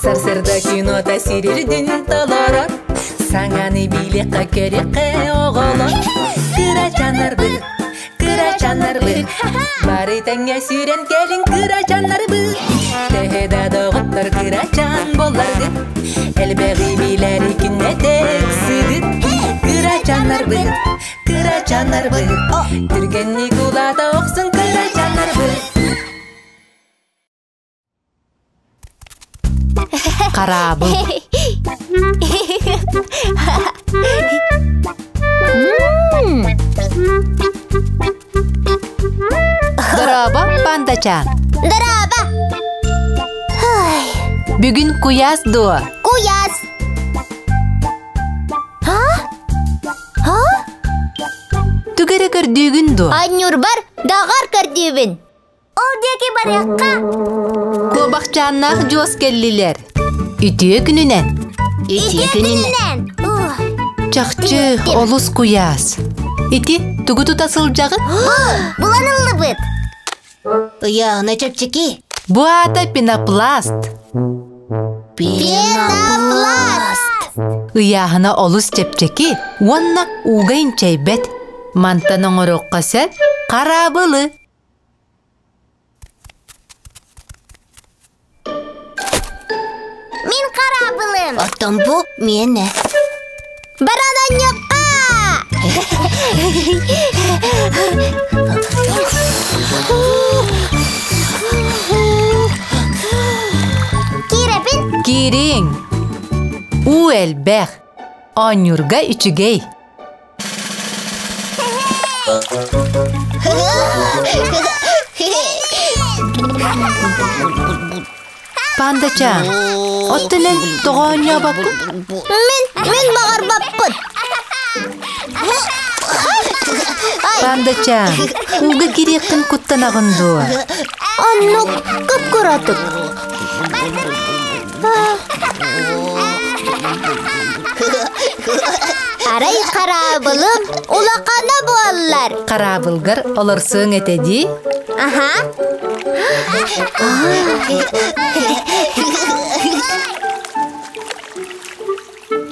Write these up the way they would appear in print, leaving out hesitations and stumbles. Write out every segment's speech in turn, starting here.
Сарсырда кинота сирирдин толорор. Саҥаны билиэххэ көрүөххэ оҕолор. Кырачаннарбыт, кырачаннарбыт. Бары тэҥҥэ сүүрэн кэлин кырачаннарбыт. Төһө да доҕоттор кырачан буолларгыт. Элбэҕи билэри күннэтэ ыксыгыт. Кырачаннарбыт, кырачаннарбыт. Түргэнник улаата охсун кырачаннарбыт. Хараабыл. Дорообо, пандачаан. Дорообо. Бүгүн куйаас дуо? Куйаас. А? А? Түгэрэ көрдүүгүн дуо? Анньурбар даҕар көрдүүбүн. Ол диэки барыахха. Куобахчааннаах дьуос кэллилэр. Үтүө күнүнэн. Үтүө күнүнэн. Чахчы, олус куйаас. Ити тугу тута сылдьаҕыт? Булан ыллыбыт. Ыйаана чэпчэки. Бу аата пенопласт. Пенопласт. Ыйааһына олус чэпчэки уонна ууга инчэйбэт. Мантан оҥоруохха сөп хараабылы. Мин хараабылым. Оттон бу миэнэ. Баран онньукка! Киирэбин. Киириҥ. Уу элбэх. Оонньуурга үчүгэй. Пандачаан, оттон эн тоҕо оонньообоккун? Мин, мин баҕарбаппын. Пандачаан, ууга кириэххин куттанаҕын дуо? Оннук кып-кыратык. Арай хараабылым улахана буоллар. Хараабылгар олорсуоҥ этэ дии? Аха.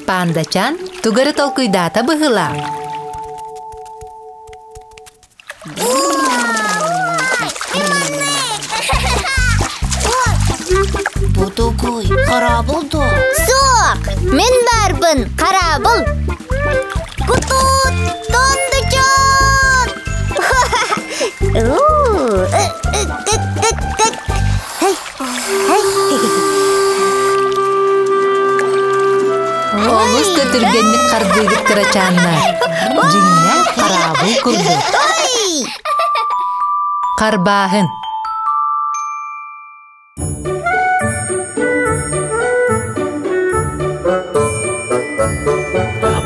Пандачан тугу эрэ толкуйдаата быһыылаах. Бу тугуй, хараабыл дуо? Суох, мин баарбын, хараабыл. Кутут, тондучон! Олус да түргэнник хардыыгыт кырачааннар. Дьиҥнээх хараабыл курдук. Харбааһын.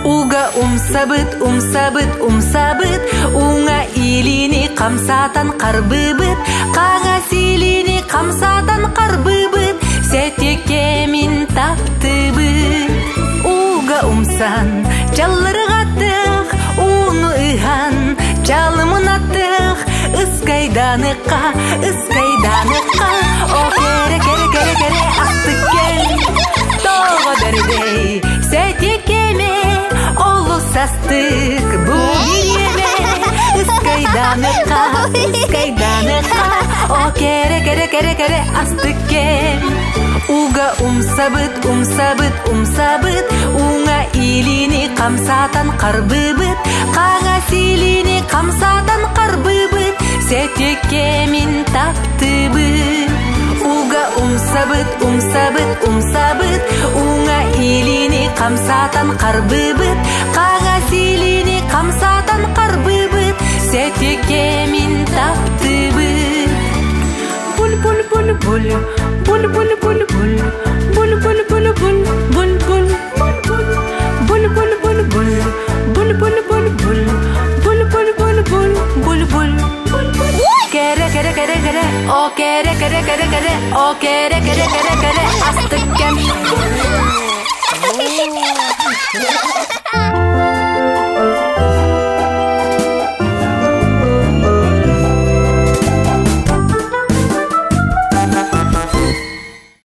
Уга умсабыт, умсабыт, умсабыт, уҥа илиини хамсаатан харбыыбыт, хаҥас илиини хамсаатан харбыыбыт, сэтикэмин таптыыбыт. Уга умсан, чаллырҕатых, ууну ыһан, чалымынатых, ыскайданыхха, ыскайданыхха, о кэрэ кэрэ кэрэ кэрэ астык кэм. Тоҕо бэрдэй, сэтикэме, олус астык бу бириэмэ. Ыскайданыхха, ыскайданыхха, о кэрэ кэрэ кэрэ кэрэ астык кэм. Уга умсабыт, умсабыт, умсабыт, уҥа илиини хамсаатан харбыыбыт, хаҥас илиини хамсаатан харбыыбыт, сэтикэмин таптыыбыт. Уга умсабыт, умсабыт, умсабыт, уҥа илиини хамсаатан харбыыбыт, хаҥас илиини хамсаатан харбыыбыт, сэтикэмин таптыыбыт. Буль-буль-буль-буль, буль-буль-буль-буль, буль-буль-буль-буль, буль-буль, буль-буль, буль-буль-буль, буль-буль-буль-буль, буль-буль-буль-буль, буль-буль, буль-буль. Кэрэ кэрэ кэрэ кэрэ, о кэрэ кэрэ кэрэ кэрэ, о кэрэ кэрэ кэрэ кэрэ астык кэм.